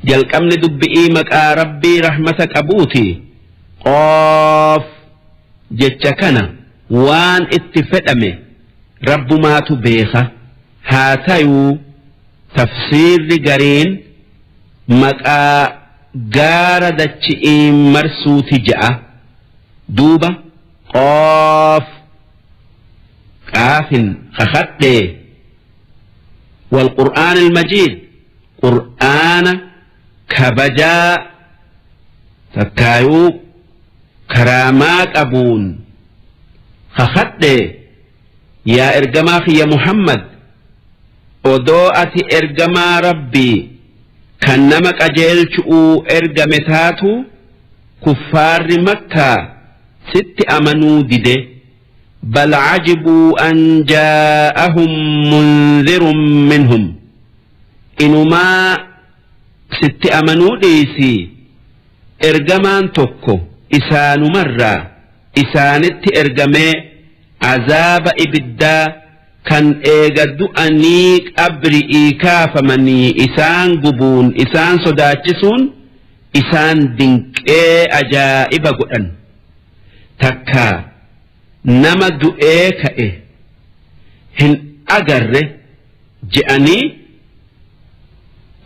Jalqabni dubbi'ii maqaa Rabbii rahmata qabuuti. Qoof jecha kana waan itti fedhame Rabbumaatu beeka. Haa tayuu tafsiirri gariin maqaa gaara dachi'iin marsuuti je'a. Duuba Qoof qaafin kakadhee wal qur'aan al-majiid qur'aana kabajaa takkaayuu karaamaa qabuun kakadhee yaa ergamaa kiyya Muhammad odoo ati ergamaa Rabbii kan nama qajeelchu'uu ergame taatuu kuffaarri makkaa sitti amanuu dide bal cajibuu an jaa'ahum munzirun minhum inumaa sitti amanuu dhiisii ergamaan tokko isaanumarraa isaanitti ergamee azaaba ibiddaa kan eega du'anii qabri'ii kaafamanii isaan gubuun isaan sodaachisuun isaan dinqee ajaa'iba godhan takkaa nama du'ee ka'e hin agarre je'anii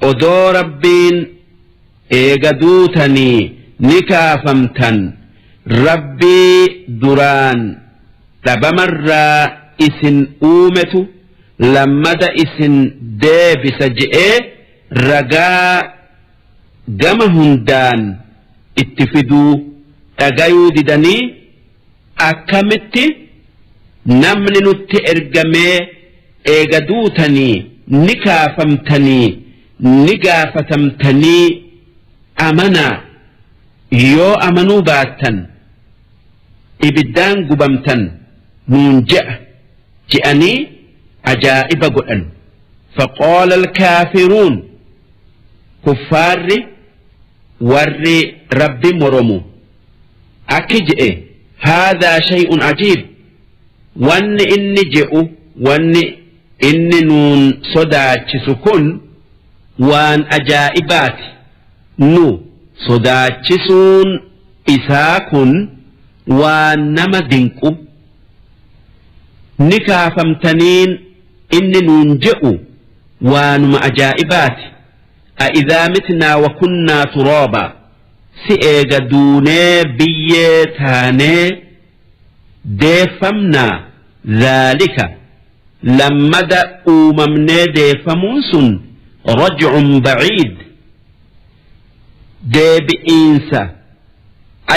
odoo Rabbiin eega duutanii ni kaafamtan Rabbii duraan dhabamarraa isin uumetu lammada isin deebisa je'ee ragaa gama hundaan itti fiduu dhagayuu didanii akkamitti namni nutti ergamee eega duutanii ni kaafamtanii ni gaafatamtanii amanaa yoo amanuu baattan ibiddaan gubamtan nuun je'a je'anii ajaa'iba godhan. Faqaala alkaafiruun kuffaarri warri Rabbi moromu akki je'e haadhaa shay'un ajiib wanni inni je'u wanni inni nuun sodaachisu kun waan ajaa'ibaati nu sodaachisuun isaa kun waan nama dinqu ni kaafamtaniin inni nuun je'u waanuma ajaa'ibaati a'idhaa mitnaa wa kunnaa turaabaa si eega duunee biyyee taanee deeffamnaa dhaalika lammada uumamnee deeffamuun sun raj'un baciid deebi'iinsa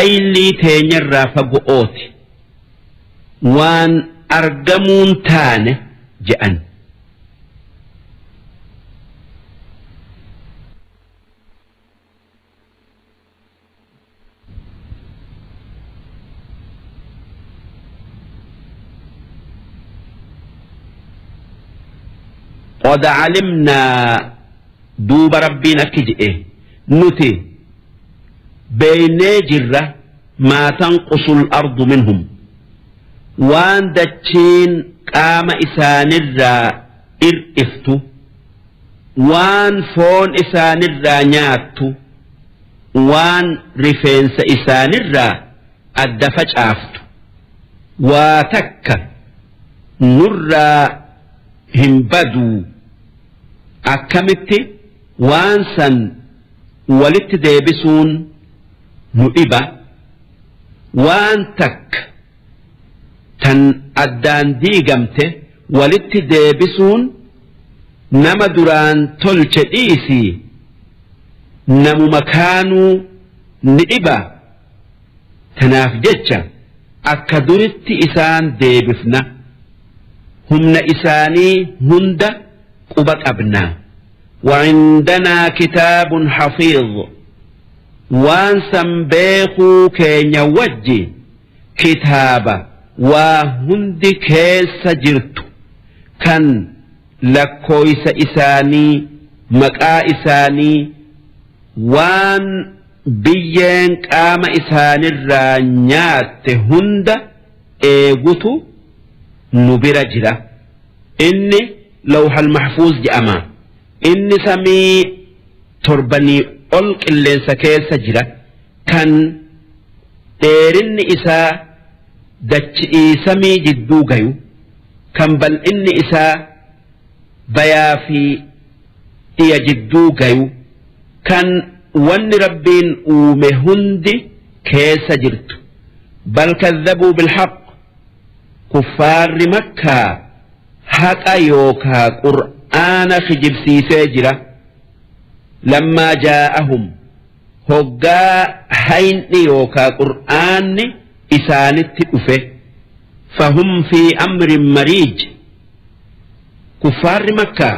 aylii teenyarraa fago'ooti waan argamuun taane je'an. قد علمنا دوب ربنا كجئه نتي بيني جرة ما تنقص الأرض منهم وان دتشين قام إسان الرا إرئفتو waan foon isaanirraa nyaattu waan rifeensa isaanirraa adda facaaftu waa takka nurraa hin baduu akkamitti waan san walitti deebisuun nu dhiba waan takka tan addaan diigamte walitti deebisuun nama duraan tolche dhiisii namuma kaanuu ni dhiba tanaaf jecha akka duritti isaan deebifna humna isaanii hunda quba qabna وعندنا كتاب حفيظ waan san beekuu keenya wajji kitaaba waa hundi keessa jirtu kan lakkooysa isaanii maqaa isaanii waan biyyeen qaama isaanirraa nyaatte hunda eegutu nu bira jira inni lawhal mahfuuz je'ama inni samii torbanii ol qilleensa keessa jira kan dheerinni isaa dachi'ii samii jidduu gayu kan bal'inni isaa bayaa fi dhiya jidduu gayu kan wanni Rabbiin uume hundi keessa jirtu. Bal kazzabuu bilhaq kuffaarri Makkaa haqa yookaa qur'aana kijibsiisee jira. Lammaa jaa'ahum hoggaa hayni yookaa qur'aanni isaanitti dhufe. Fahum fi amrin mariij kuffaarri Makkaa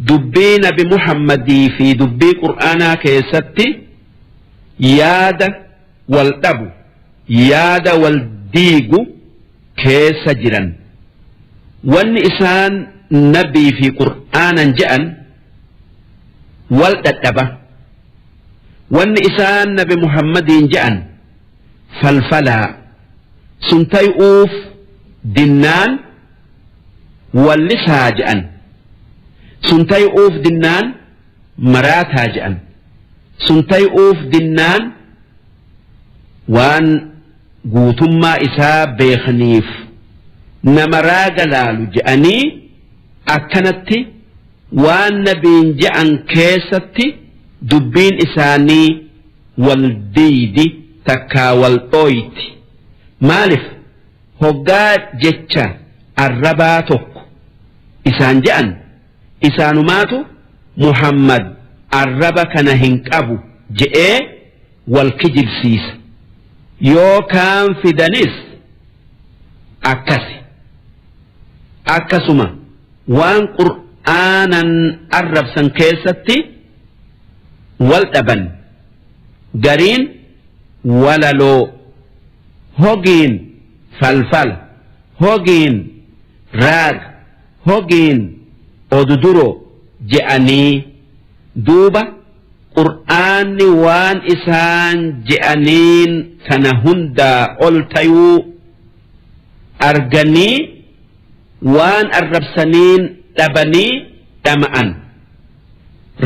dubbii nabi Muhammadii fi dubbii qur'aanaa keessatti yaada wal dhabu, yaada wal diigu keessa jiran. Wanni isaan nabii fi qur'aanan je'an wal dhadhaba. Wanni isaan nabi Muhammadiin je'an falfalaa sun tayu'uuf dinnaan wallisaa je'an. Sun tayu'uuf dinnaan maraataa je'an. Sun tayu'uuf dinnaan waan guutummaa isaa beekaniif nama raaga laalu je'anii akkanatti waan nabiin je'an keessatti dubbiin isaanii wal diidi takkaa wal dhooyti. Maalif hoggaa jecha arrabaa tokko isaan je'an isaanumaatu Muhammad arraba kana hin qabu je'ee wal kijibsiisa. Yoo kaan fidanis akkasi. Akkasuma waan qur'aanan arrabsan keessatti wal dhaban. Gariin walaloo, hogiin falfala, hogiin raaga, hogiin oduduro je'anii duuba qur'aanni waan isaan je'aniin kana hundaa ol tayuu arganii waan arrabsaniin dhabanii dhama'an.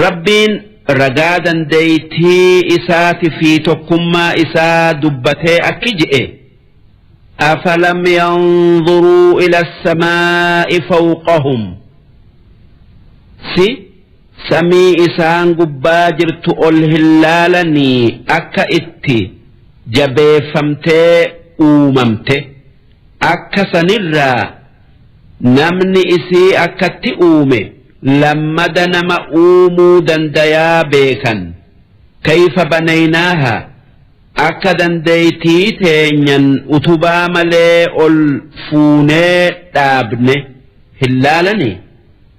Rabbiin ragaa dandeeytii isaati fi tokkummaa isaa dubbatee akki je'e: afalam yanzuruu ila as-samaa'i fawqahum, si samii isaan gubbaa jirtu ol hin laalanii akka itti jabeeffamtee uumamte, akka sanirraa namni isii akkatti uume lammada nama uumuu dandayaa beekan. Kayfa banaynaaha, akka dandeeytii teenyan utubaa malee ol fuunee dhaabne hin laalanii.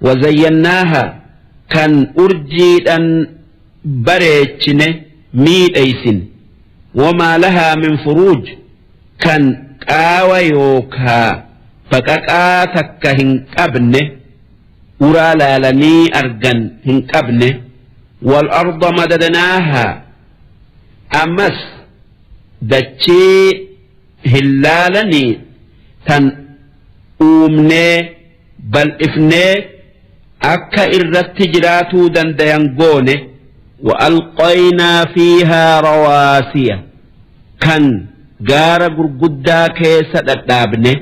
Wazayyannaaha, kan urjiidhan bareechine miidheeysin. Wamaa lahaa min furuuj, kan qaawa yookaa baqaqaa takka hin qabne, uraa laalanii argan hin qabne. Wal arda madadnaahaa, ammas dachii hin laalanii tan uumnee bal'ifnee akka irratti jiraatuu dandayan goone. Wa'alqaynaa fiihaa rawaasiya, kan gaara gurguddaa keessa dhadhaabne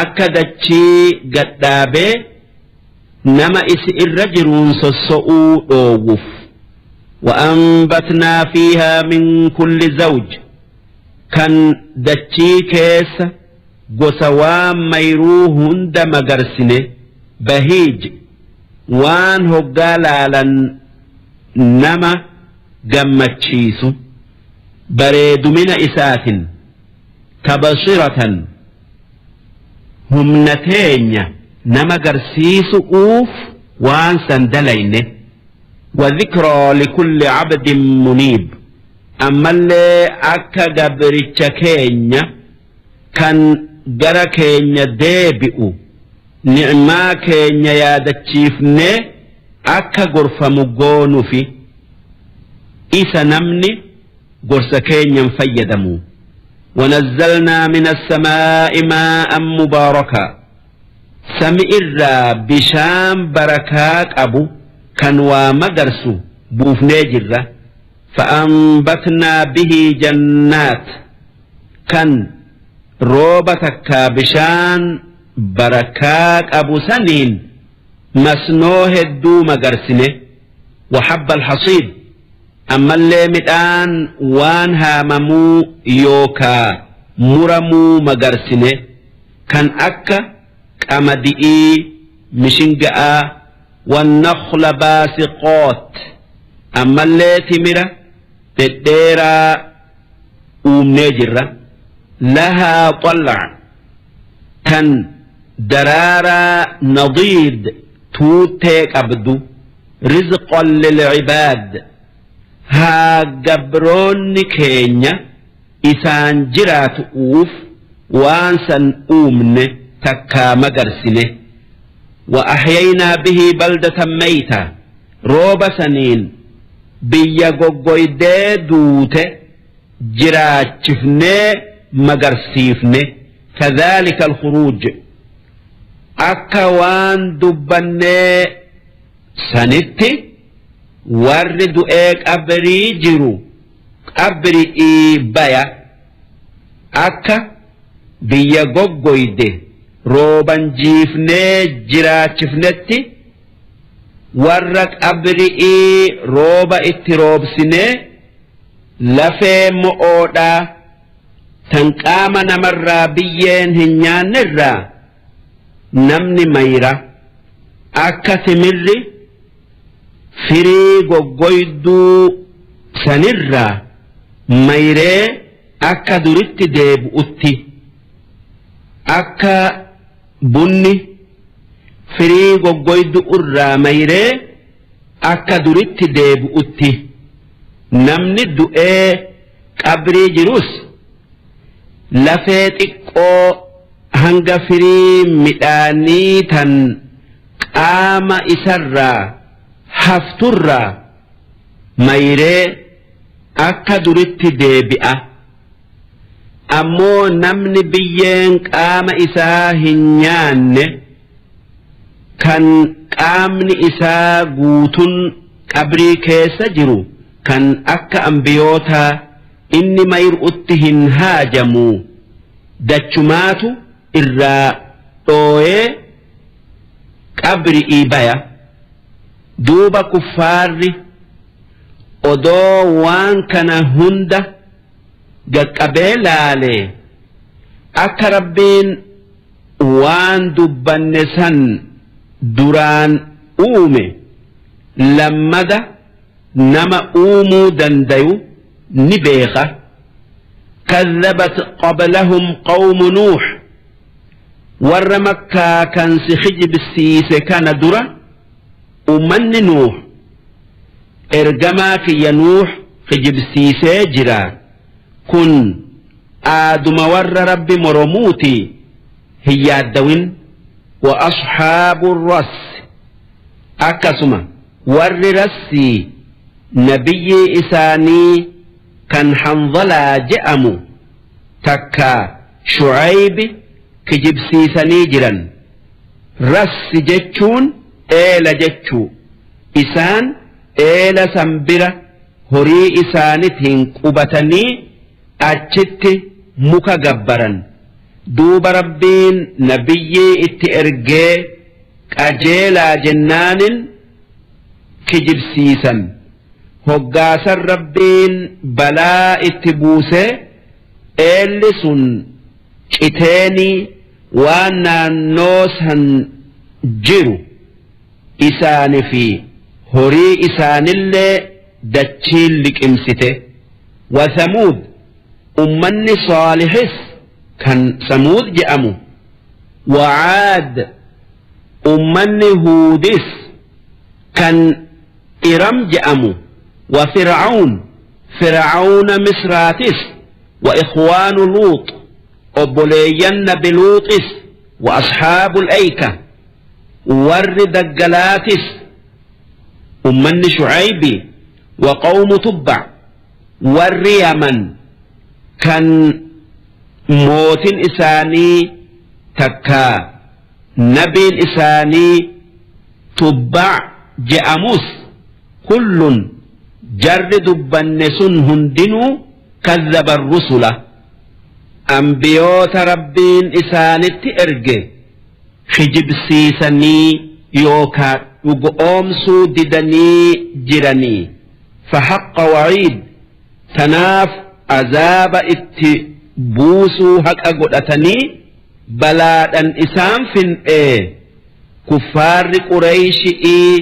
akka dachii gadhaabee nama isi irra jiruun sosso'uu dhoowwuf. Wa'anbatnaa fiihaa min kulli zawj, kan dachii keessa gosa waan mayruu hunda magarsine. Bahiij, waan hoggaa laalan nama gammachiisu bareedumina isaatin. Tabasiratan, humna teenya nama garsiisu'uuf waan san dalayne. Wadhikraa likulli cabdin muniib, ammallee akka gabricha keenya kan gara keenya deebi'u ni'maa keenya yaadachiifnee akka gorfamu goonufi. Isa namni gorsa keenyan fayyadamu. Wanazzalnaa min assamaa'i maa'an mubaarakaa, sami irraa bishaan barakaa qabu kan waa magarsu buufnee jirra. Fa'ambatnaa bihi jannaat kan rooba takkaa bishaan barakaa qabu saniin masnoo hedduu magarsine. Wa habba alhasiid ammallee midhaan waan haamamuu yookaa muramuu magarsine kan akka qamadi'ii, mishinga'aa. Wannakla baasiqoot ammallee timira dhedheeraa uumnee jirra. Lahaa xal'a tan daraaraa nadiid tuuttee qabdu. Rizqan lilcibaad haa gabroonni keenya isaan jiraatu'uuf waan san uumne takkaa magarsine. Wa ahyaynaa bihi baldatan mayta rooba saniin biyya goggoydee duute jiraachifnee magarsiifne. Kadhalika alkhuruuj akka waan dubbannee sanitti warri du'ee qabrii jiru qabri'ii baya akka biyya goggoyde rooban jiifnee jiraachifnetti warra qabri'ii rooba itti roobsinee lafee mo'oodhaa tan qaama namarraa biyyeen hin nyaannerraa namni mayra akka timirri firii goggoyduu sanirraa mayree akka duritti deebi'utti, akka bunni firii goggoydu irraa mayree akka duritti deebi'utti, namni du'ee qabrii jirus lafee xiqqoo hanga firii midhaanii tan qaama isarraa hafturraa mayree akka duritti deebi'a. Ammoo namni biyyeen qaama isaa hin nyaanne kan qaamni isaa guutun qabrii keessa jiru kan akka ambiyootaa inni mayr'utti hin haajamu, dachumaatu irraa dhooyee qabri'ii baya. Duuba kuffaarri odoo waan kana hunda gaqqabee laalee akka Rabbiin waan dubbanne san duraan uume lammada nama uumuu dandayu ni beeka. Kadhabat qablahum qawmu Nuux, warra Makkaa kan si kijibsiise kana dura ummanni Nuux ergamaa kiyya Nuux kijibsiisee jira. Kun aaduma warra Rabbi moromuuti, hin yaaddawin. Wa asxaabu ras akkasuma warri Rassii nabiyyii isaanii kan Hanzalaa je'amu takka Shucaybi kijibsiisanii jiran. Rassi jechuun eela jechuu. Isaan eela san bira horii isaanitiin qubatanii achitti muka gabbaran. Duuba Rabbiin nabiyyii itti ergee qajeelaa jennaanin kijibsiisan. Hoggaasan Rabbiin balaa itti buusee eelli sun citeenii waan naannoo san jiru isaani fi horii isaanillee dachiin liqimsite. Wa Samuud, ummanni Saalihis kan Samuud je'amu. Wa Caad, ummanni Huudis kan Iram je'amu. Wa Fir'awn, Fir'aawna Misraatis. Wa ikhwaanu Luux, obboleeyyan nabi Luuxis. Wa asxaabul ayka, warri daggalaatis, ummanni Shucaybi. Wa qawmu Tubbac, warri Yaman kan mootin isaanii takka nabiin isaanii Tubbac je'amus. Kullun Jarri dubbanne sun hundinuu kazzaba rusula, anbiyoota Rabbiin isaanitti erge kijibsiisanii yookaa dhugo'oomsuu didanii jiranii. Fahaqqa waciid, tanaaf azaaba itti buusuu haqa godhatanii balaadhan isaan fin'ee. Kuffaarri Qureyshi'ii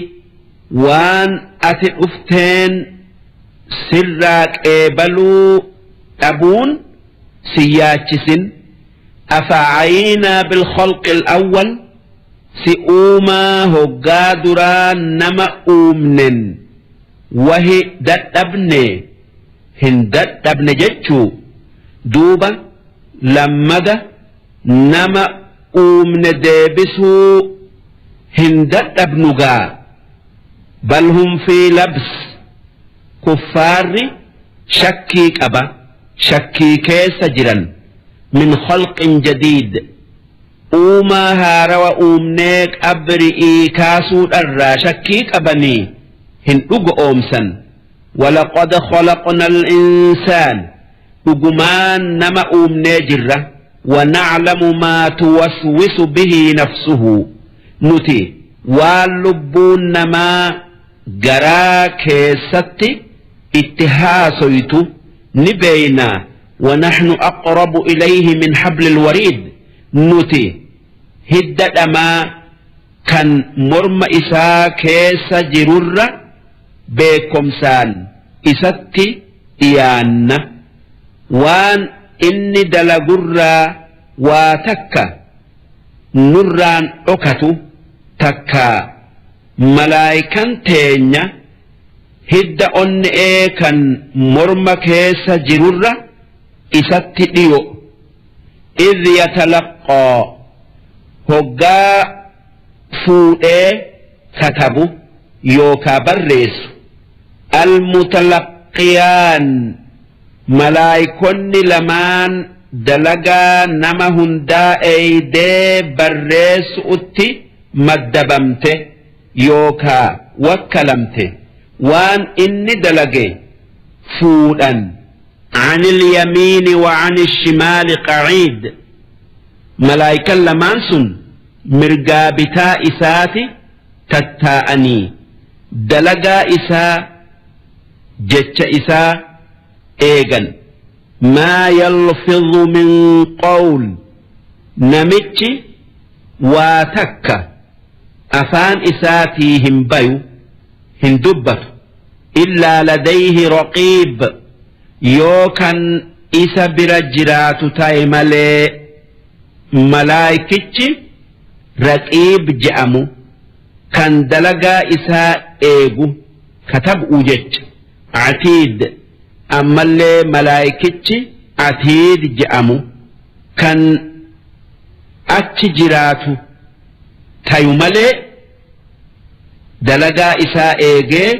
waan ati dhufteen sirraa qeebaluu dhabuun sin yaachisin. Afacayiinaa bilkhalqil awwal, si uumaa hoggaa duraa nama uumnen wahi dadhabne? Hin dadhabne jechuu. Duuba lammada nama uumne deebisuu hin dadhabnu gaa. Bal hum fi labs, kuffaarri shakkii qaba, shakkii keessa jiran. Min khalqin jadiid, uumaa haarawa uumnee qabri'ii kaasuudharraa shakkii qabanii hin dhugo'oomsan. Walaqad khalaqna al-insaan, dhugumaan nama uumnee jirra. Wana'lamu maa tuwaswisu bihi nafsuhu, nuti waan lubbuun namaa garaa keessatti itti haasoytu ni beeyna. Wanaxnu aqrabu ilayhi min hablil wariid, nuti hidda dhamaa kan morma isaa keessa jirurra beekomsaan isatti dhiyaanna. Waan inni dalagurraa waa takka nurraan dhokatu. Takka malaayikan teenya hidda onne'ee kan morma keessa jirurra isatti dhiyo. Idh yatalaqqaa, hoggaa fuudhee katabu yookaa barreessu. Almutalaqqiyaan, malaayikonni lamaan dalagaa nama hundaa eeydee barreessu'utti maddabamte yookaa wakkalamte, waan inni dalage fuudhan. Anil yamiini wa anil shimaali qaciid, malaayikan lamaan sun mirgaa bitaa isaati tattaa'anii dalagaa isaa, jecha isaa eegan. Maa yalfidhu min qawl, namichi waa takka afaan isaatii hin bayu, hin dubbatu. Illaa ladayhi raqiib, yoo kan isa bira jiraatu ta'e malee, malaayikichi raqiib je'amu kan dalagaa isaa eegu katab'u jecha. Atiid, ammallee malaayikichi atiid je'amu kan achi jiraatu tayu malee dalagaa isaa eegee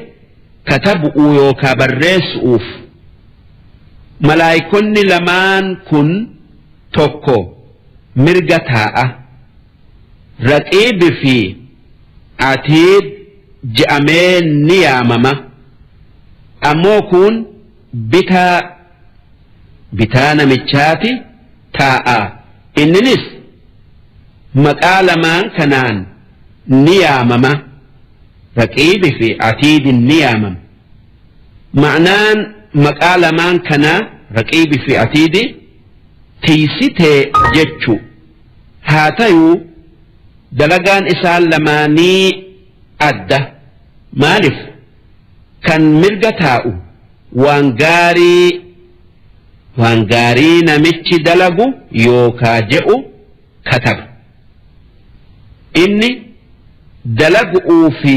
katabu'uu yookaa barreessu'uuf. Malaayikonni lamaan kun tokko mirga taa'a, raqiibi fi atiid je'amee ni yaamama. Ammoo kun bitaa bitaa namichaati taa'a, inninis maqaa lamaan kanaan ni yaamama, raqiibi fi atiidin ni yaamama. Ma'naan maqaa lamaan kanaa, raqiibi fi atiidi, tiysitee jechu. Haa tayuu dalagaan isaan lamaanii adda. Maalif? Kan mirga taa'u waan gaarii, waan gaarii namichi dalagu yookaa je'u kataba. Inni dalagu'uu fi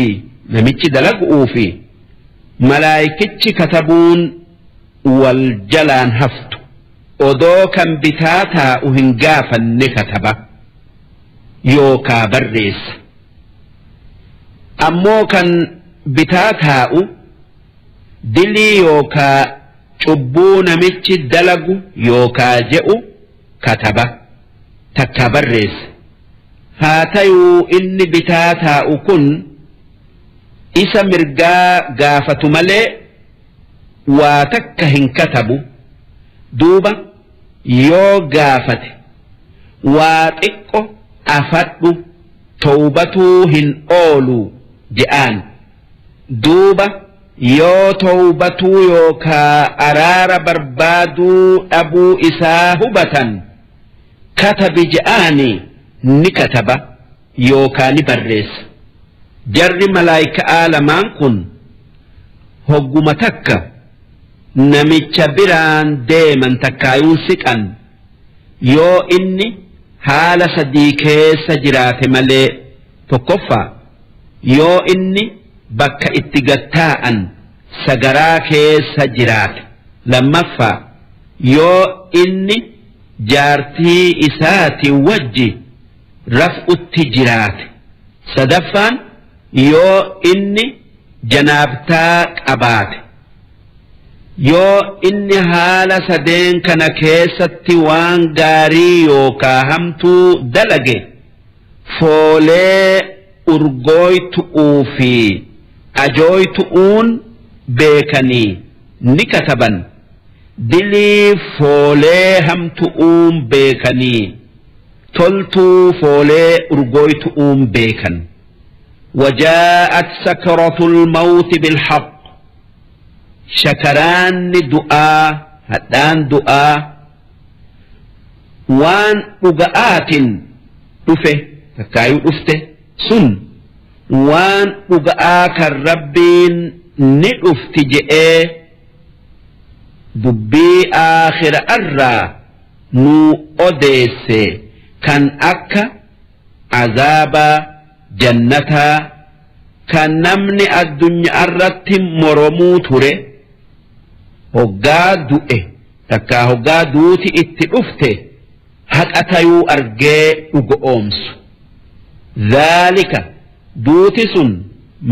namichi dalagu'uu fi malaayikichi katabuun wal jalaan haftu. Odoo kan bitaa taa'u hin gaafanne kataba yookaa barreessa. Ammoo kan bitaa taa'u dilii yookaa cubbuu namichi dalagu yookaa je'u kataba takkaa barreessa. Haa tayuu inni bitaa taa'u kun isa mirgaa gaafatu malee. waa takka hin katabu. Duuba yoo gaafate waa xiqqo afadhu towbatuu hin oolu je'aan. Duuba yoo towbatuu yookaa araara barbaaduu dhabuu isaa hubatan katabi je'aani ni kataba yookaa ni barreessa. Jarri malaayka'aa lamaan kun hogguma takka namicha biraan deeman takkaayuu siqan yoo inni haala sadii keessa jiraate malee. Tokkoffaa, yoo inni bakka itti gad taa'an sagaraa keessa jiraate. Lammaffaa, yoo inni jaartii isaati wajji raf'utti jiraate. Sadaffaan, yoo inni janaabtaa qabaate. Yoo inni haala sadeen kana keessatti waan gaarii yookaa hamtuu dalage, foolee urgooytu'uu fi ajooytu'uun beekanii ni kataban. Dilii foolee hamtu'uun beekanii toltuu foolee urgooytu'uun beekan. Wajaa'at sakratul mawti bilhaq. Shakaraanni du'aa hadhaan du'aa waan dhuga'aatin dhufe takkaayuu dhufte sun waan dhuga'aa kan Rabbiin ni dhufti je'ee dubbii aakhira'arraa nuu odeesse kan akka azaabaa jannataa kan namni addunya'arratti moromuu ture hoggaa du'e takkaa hoggaa duuti itti dhufte haqa tayuu argee dhugo'oomsu. Dhaalika duuti sun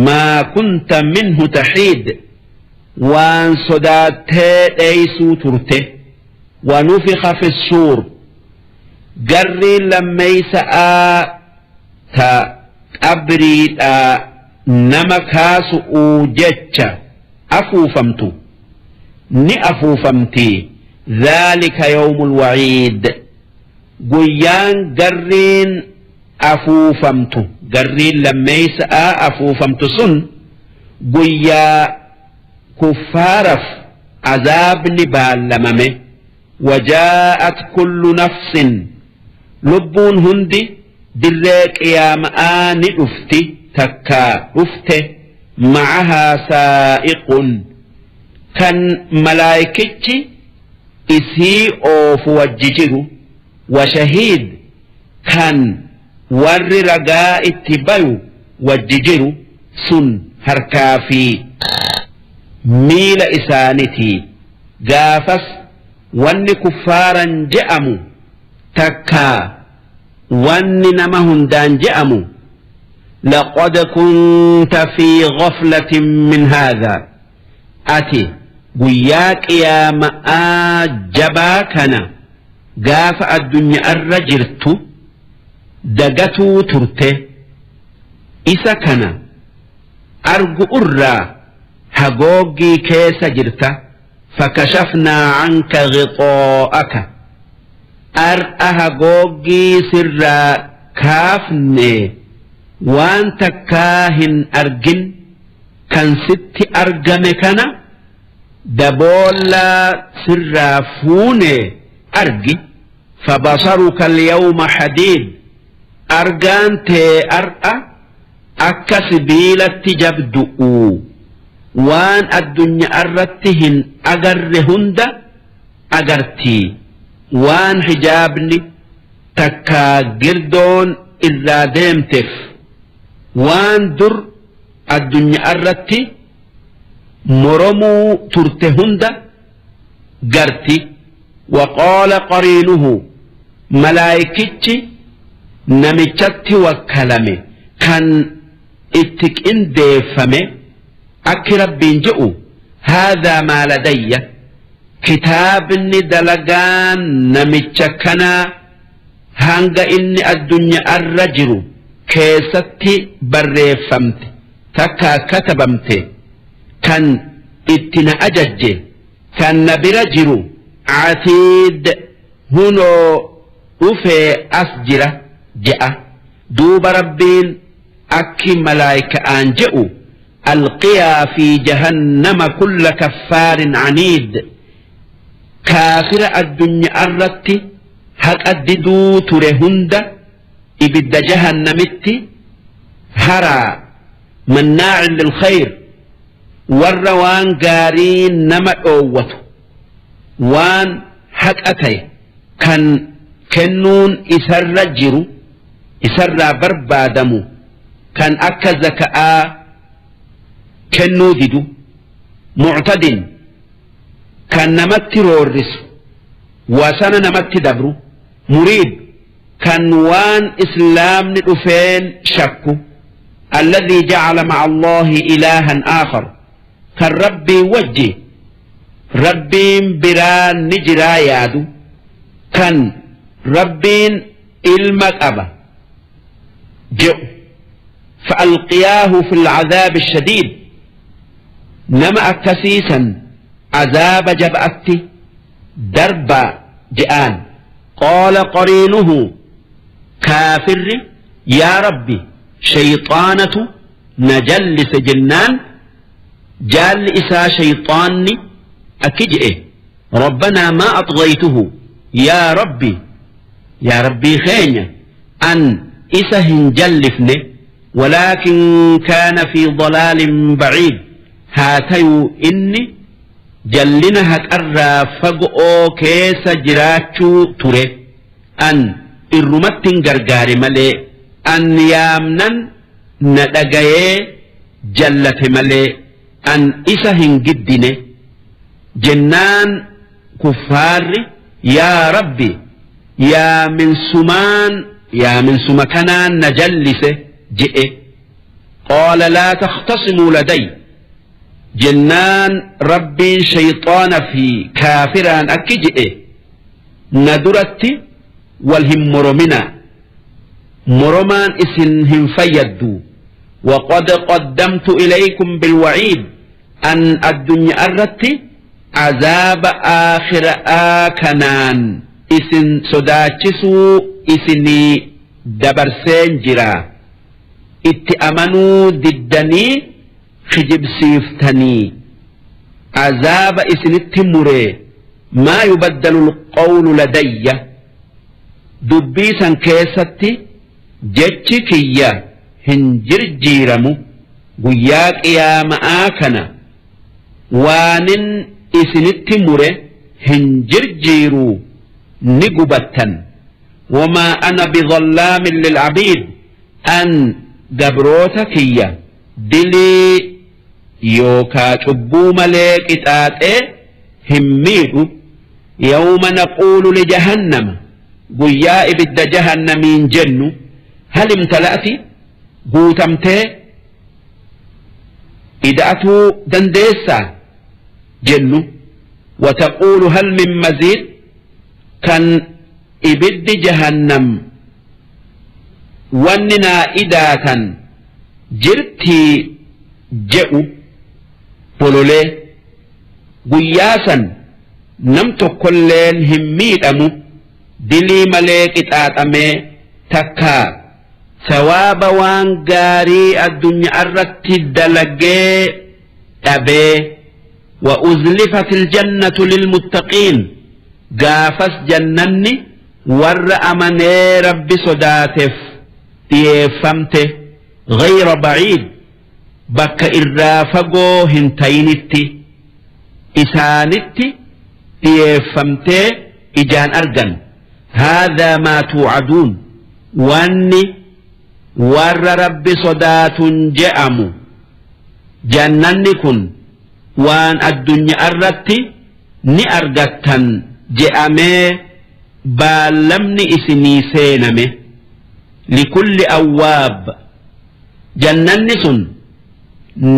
maa kunta minhu taxiid waan sodaattee dheeysuu turte. Wanufikha fi suur garriin lammeeysa'aa ta qabriidhaa nama kaasu'uu jecha afuufamtu ni afuufamti. Dhaalika yawmul waciid guyyaan garriin afuufamtu garriin lammeeysa'aa afuufamtu sun guyyaa kuffaaraf azaabni baallamame. Wajaa'at kullu nafsin lubbuun hundi dirree qiyaama'aa ni dhufti takkaa dhufte ma'ahaa saa'iqun kan malaaykichi isii oofu wajji jiru wa shahiid kan warri ragaa itti bayu wajji jiru sun harkaa fi miila isaanitii. Gaafas wanni kuffaaran je'amu takkaa wanni nama hundaan je'amu laqad kunta fi ghaflatin min haadhaa ati guyyaa qiyaama'aa jabaa kana gaafa addunyaarra jirtu dagatuu turte isa kana argu irraa hagooggii keessa jirta. Fakashafnaa canka ghixaa'aka ar'a hagooggii sirraa kaafne waan takkaa hin argin kan sitti argame kana daboollaa sirraa fuune argi. Fabasaruka alyawma hadiid argaan tee ar'a akka sibiilatti jabdu'u waan addunya'arratti hin agarre hunda agartii waan hijaabni takkaa girdoon irraa deemtef waan dur addunya'arratti moromuu turte hunda garti. Waqaala qariinuhu malaaykichi namichatti wakkalame kan itti qindeeffame akki Rabbiin je'u haadhaa maa ladayya kitaabni dalagaan namicha kanaa hanga inni addunya'arra jiru keessatti barreeffamte takkaa katabamte kan itti na ajajje. Kan na bira jiru catiid hunoo dhufee as jira je'a. Duuba Rabbiin akki malaayka'aan je'u alqiyaa fi jahannama kulla kaffaarin caniid kaafira addunya'arratti haqa diduu ture hunda ibidda jahannamitti haraa mannaacin lilkhayr warra waan gaarii nama dhoowwatu waan haqa ta'e kan kennuun isarra jiru isarraa barbaadamu kan akka zaka'aa kennuu didu muctadin kan namatti roorrisu wasana namatti dabru muriib kan waan islaamni dhufeen shakku alladhii jacala maca Allaahi ilaahan aakhar kan rabbii wajji rabbiin biraa ni jiraa yaadu kan rabbiin ilma qaba je'u فألقياه في العذاب الشديد نما أكسيسا عذاب جبأت دربا جآن قال قرينه كافر يا ربي شيطانة نجلس جنان جال إسا شيطاني أكجئه ربنا ما أطغيته يا ربي يا ربي خينيا أن إسا هنجلفني ولكن كان في ضلال بعيد هاتيو إني جلنا هكرا فقؤو كيس جراتشو تري أن إرمت غرغاري ملي أن يامنا ندقاye jallate malee an isa hin giddine jennaan kuffaarri yaa rabbi yaa min sumaan yaa min suma kanaan na jallise je'e qaala laa takhtasimuu laday jennaan rabbiin shayxaana fi kaafiraan akki je'e na duratti wal hin morominaa moromaan isin hin fayyaddu وقد قدمت إليكم بالوعيد أن الدنيا أردت عذاب آخر آكنان إسن سداتشسو إسني دبرسين جرا itti amanuu diddanii kijibsiiftanii azaaba isinitti muree maa yubaddalu alqawlu ladayya dubbii san keessatti jechi kiyya hin jirjiiramu guyyaa qiyaama'aa kana waanin isinitti mure hin jirjiiru ni gubattan wamaa ana bidhallaamin lil'abiid an gabroota kiyya dilii yookaa cubbuu malee qixaaxee hin miidhu yawma naquulu lijahannama guyyaa ibidda jahannamiin jennu hal imtala'ati guutamtee ida'atuu dandeessaa jennu wataquulu hal min maziid kan ibiddi jahannam wanni naa idaatan jirtii je'u bololee guyyaa san nam tokkolleen hin miidhamu dilii malee qixaaxamee takkaa sawaaba waan gaarii addunyaarratti dalagee dhabee wa uzlifatil jannatu lilmuttaqiin gaafas jannanni warra amanee rabbi sodaateef dhiyeeffamte ghayra baciid bakka irraa fagoo hin tayinitti isaanitti dhiyeeffamtee ijaan argan haadhaa maa tuucaduun wanni warra rabbi sodaatun je'amu jannanni kun waan addunyaarratti ni argattan je'amee baallamni isinii seename likulli awwaab jannanni sun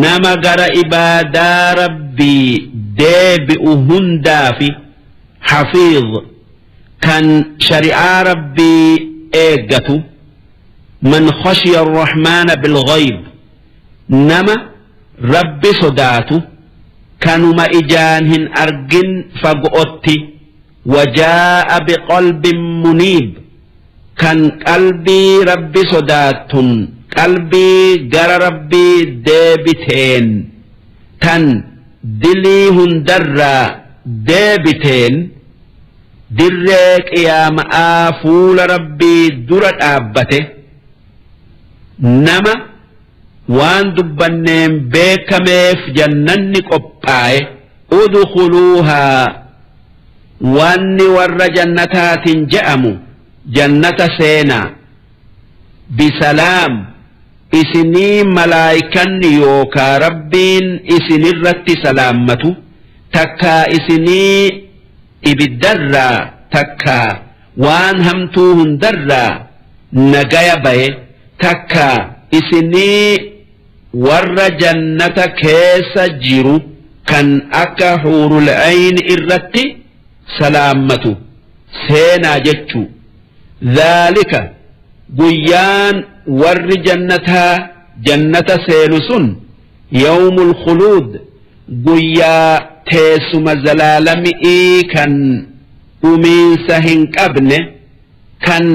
nama gara ibaadaa rabbii deebi'u hundaafi hafiiz kan shari'aa rabbii eeggatu man khashiya arrahmaana bilghayb nama rabbi sodaatu Kanuma ijaan hin argin fago'otti. Wajaa'a biqalbin muniib. Kan qalbii Rabbi sodaattun qalbii gara Rabbii deebiteen tan dilii hundarraa deebiteen dirree qiyaama'aa fuula Rabbii dura dhaabbate nama waan dubbanneen beekameef jannanni qophaaye udkhuluuhaa wanni warra jannataatiin je'amu jannata seenaa bisalaam isinii malaaykanni yookaa Rabbiin isinirratti salaammatu takkaa isinii ibiddarraa takkaa waan hamtuu hundarraa nagaya baye takkaa isinii warra jannata keessa jiru kan akka huurul ayni irratti salaammatu seenaa jechuu. Dhaalika guyyaan warri jannataa jannata seenu sun yawmul khuluud guyyaa teessuma zalaalami'ii kan dhumiinsa hin qabne kan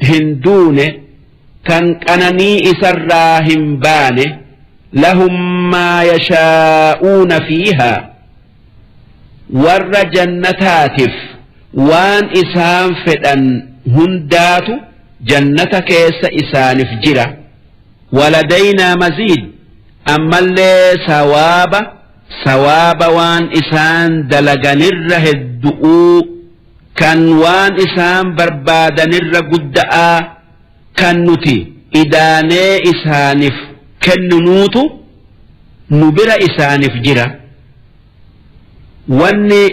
hin duune kan qananii isarraa hin baane lahum maa yashaa'uuna fiihaa warra jannataatif waan isaan fedhan hundaatu jannata keessa isaanif jira. Waladaynaa maziid ammallee sawaaba sawaaba waan isaan dalaganirra heddu'uu kan waan isaan barbaadanirra gudda'aa kan nuti idaanee isaanif kenninuutu nu bira isaanif jira. Wanni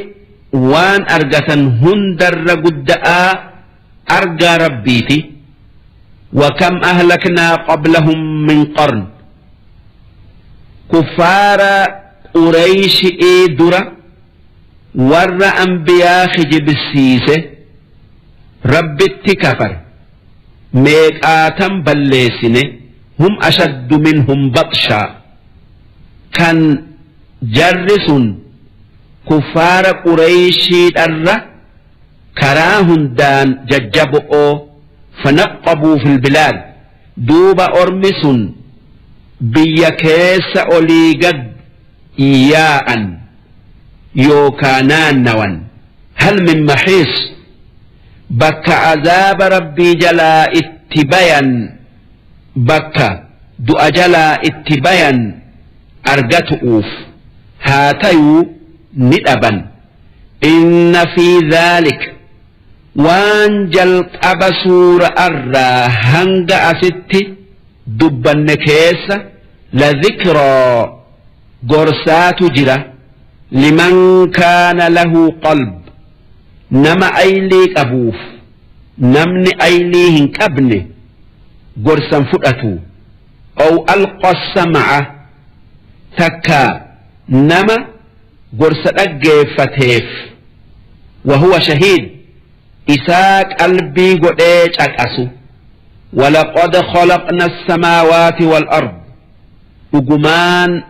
waan argatan hundarra gudda'aa argaa Rabbiiti. Wakam ahlaknaa qablahum min qarn. Kuffaara Qureyshi'ii dura warra anbiyaa kijibsiise Rabbitti kafare meeqaatam balleessine hum ashaddu minhum baxshaa kan Jarri sun kuffaara qureyshiidharra karaa hundaan jajjabo'oo fanaqqabuu fil bilaad duuba ormi sun biyya keessa olii gad yaa'an yookaa naannawan hal min mahiis bakka azaaba Rabbii jalaa itti bayan bakka du'a jalaa itti bayan argatu'uuf haa tayuu ni dhaban inna fi dhaalik waan jalqaba suura'arraa hanga asitti dubbanne keessa la dhikraa gorsaatu jira liman kaana lahu qalb nama aylii qabuuf namni aylii hin qabne gorsan fudhatu Aw alqa sam'a takkaa nama gorsa dhaggeeffateef wahuwa shahiid isaa qalbii godhee caqasu. Walaqad khalaqna as-samaawaati wal ard dhugumaan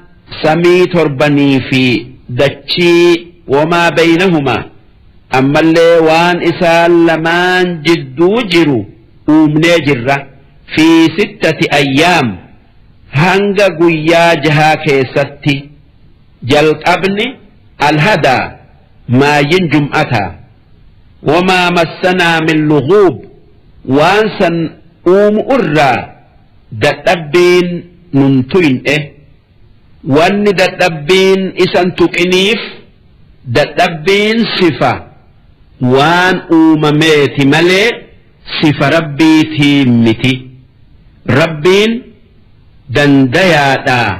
samii torbanii fi dachii wamaa baynahumaa ammallee waan isaan lamaan jidduu jiru uumnee jirra. Fi sittati ayyaam hanga guyyaa jahaa keessatti jalqabni alhadaa maayyin jum'ataa wamaa massanaa min lughuub waan san uumu irraa dadhabbiin nun tuyn'e wanni dadhabbiin isan tuqiniif dadhabbiin sifa waan uumameeti malee sifa Rabbiitii miti. Rabbiin dandayaadhaa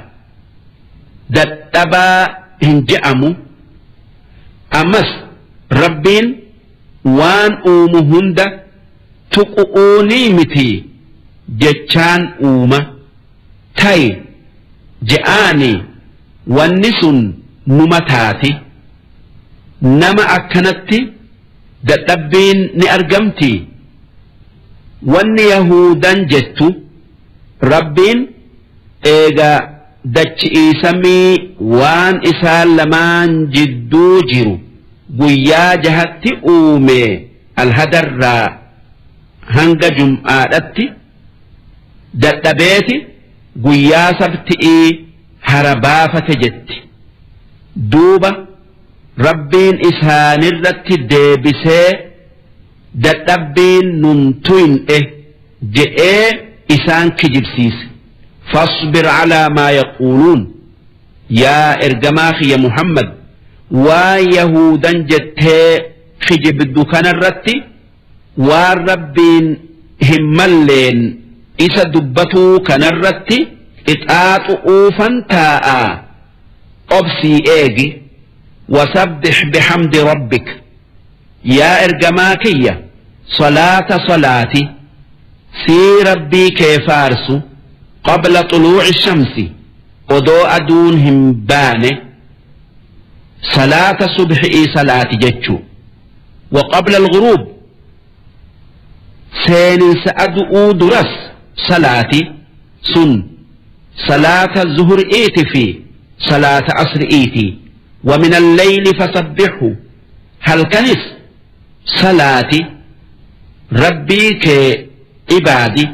dadhabaa hin je'amu. Ammas Rabbiin waan uumu hunda tuqu'uunii miti jechaan uuma. Tayi je'aanii wanni sun numa taati. Nama akkanatti dadhabbiin ni argamtii? Wanni yahuudan jettu Rabbiin eega dachi'ii samii waan isaan lamaan jidduu jiru guyyaa jahatti uume alhadarraa hanga jum'aadhatti dadhabeeti guyyaa sabti'ii hara baafate jetti. Duuba Rabbiin isaanirratti deebisee dadhabbiin nun tuyn'e je'ee isaan kijibsiise. Fasbir alaa maa yaquuluun yaa ergamaa kiyya Muhammad waan yahuudan jettee kijibdu kanarratti waan Rabbiin hin malleen isa dubbatuu kanarratti qixaaxu'uufan taa'aa obsii eegi wasabbix bihamdi rabbik yaa ergamaa kiyya salaata salaati sii rabbii kee faarsu qabla xuluuci shamsi odoo aduun hin baane salaata subhi'ii salaati jechuu wa qabla alghuruub seeninsa adu'uu duras salaati sun salaata zuhri'iiti fi salaata asri'iiti wa min alleyli fasabbixhu halkanis salaati rabbii kee ibaadi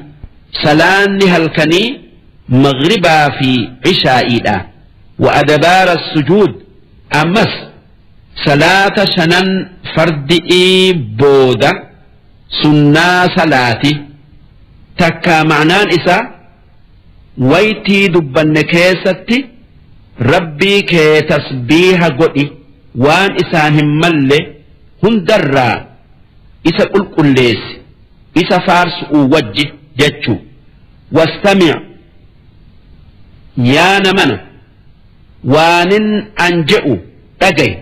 salaanni halkanii maghribaa fi cishaa'iidha wa adabaara sujuud ammas salaata shanan fardi'ii booda sunnaa salaati takkaa ma'naan isaa waytii dubbanne keessatti rabbii kee tasbiiha godhi waan isaan hin malle hundarraa isa qulqulleessi isa faarsu'uu wajji jechuu wastamic yaa namana waanin an je'u dhagay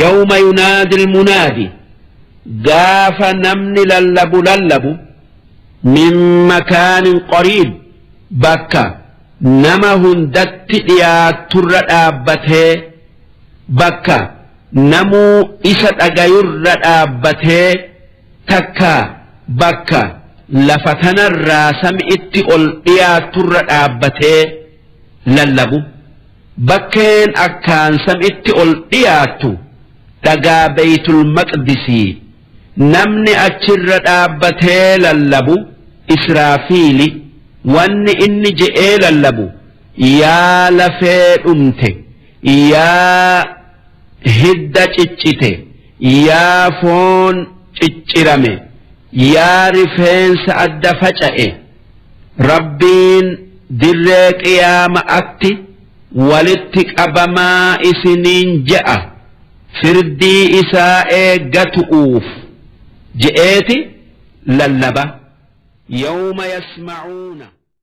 yawma yunaadi almunaadi gaafa namni lallabu lallabu min makaanin qariib bakka nama hundatti dhiyaatturra dhaabbatee bakka namuu isa dhagayurra dhaabbatee takka bakka lafa tanarraa sami'itti ol dhiyaatturra dhaabbatee lallabu bakkeen akkaan sami'itti ol dhiyaattu dhagaa beeytul maqdisii namni achirra dhaabbatee lallabu israafiili wanni inni je'ee lallabu yaa lafee dhumte yaa hidda ciccite yaa foon ciccirame yaa rifeensa adda faca'e rabbiin dirree qiyaama'atti walitti qabamaa isiniin je'a firdii isaa eeggatu'uuf je'eeti lallaba yawma yasma'uuna.